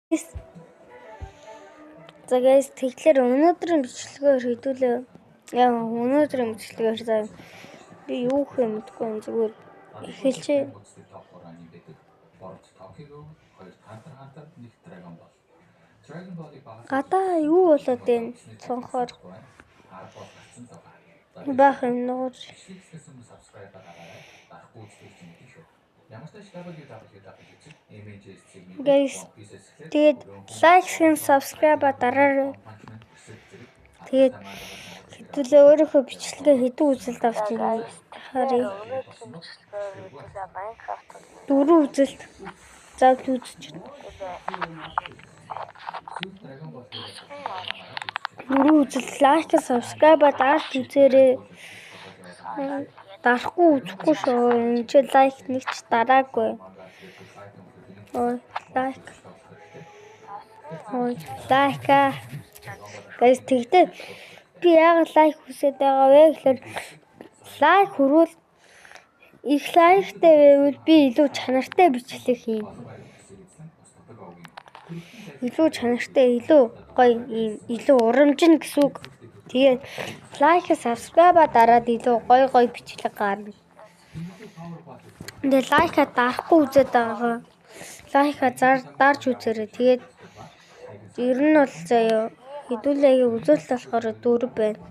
За guys, тэгэхээр өнөөдрийн бичлэгээр хэдүүлээ. Яа, өнөөдрийн бичлэгээр заа би юу хэ мэдгүй юм, зүгээр эхэлчээ. Гадаа юу болоод байна? Цонхоор баах юм нуур. Guys, тэгээд like and subscribe дараарай. Тэгээд хэдүүлээ өөрийнхөө бичлэгээ хэдэн үзэлт авч ирнэ харъя. Өнөөдрийн бичлэгээр хэдүүлээ Minecraft 4 үзэлт заавал үзэж байна. 4 үзэлт like subscribe дарж үзээрэй. Дарахгүй үзэхгүй шүү. Энд чи лайк нэг ч дараагүй. Ой, лайк. Ой, лайк. Guys, тэгтээ би яагаад лайк хүсээд байгаа вэ гэхээр лайк хүрвэл их лайктай байвал би илүү чанартай бичлэг хийн. Илүү чанартай, илүү гоё ийм илүү урамжина гэсэн үг. Тэгээд лайк, subscribe дараад илүү гоё гоё бичлэг гарна. Тэгээд лайка дарахгүй үзээд байгаа. Лайка дарж үзээрэй. Тэгээд ер нь бол заяа хэдүүлээгийн үзүүлэлт болохоор 4 байна.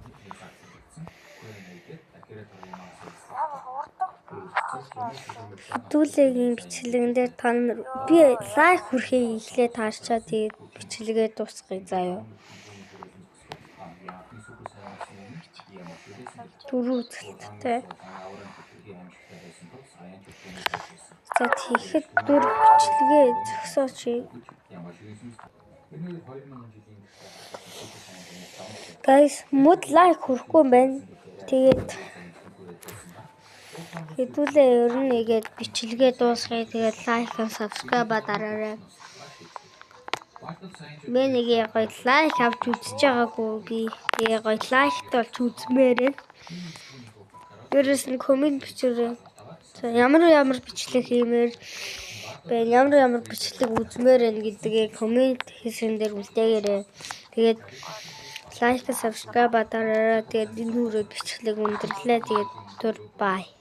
Хэдүүлээгийн бичлэгэн дээр та нар би лайк хүрэхээ эхлээ таарчаа, тэгээд бичлэгээ дуусгая заяа. 4 үзэлттэй. За тэгэхэд 4 бичлэгээ зөксөөч. Guys, мөд лайк хүрэхгүй юм байна. Тэгээд хэдүүлээ ер нь нэгээд бичлэгээ дуусгая. Тэгээд лайк and subscribe дараарай. Би нэг гоё лайк авч үзэж байгаагүй би. Тэгээ гоё лайкт болж үзмээр байна. Дээрээс нь коммент бичээрэй. За ямар ямар бичлэг хиймээр байна, ямар ямар бичлэг үзмээр байна гэдгээ коммент хэсэгэн дээр үлдээгээрэй. Тэгээд лайк, subscribe дараарай. Тэгээд энэ хүрээ бичлэг өндөрлөө. Тэгээд түр бай.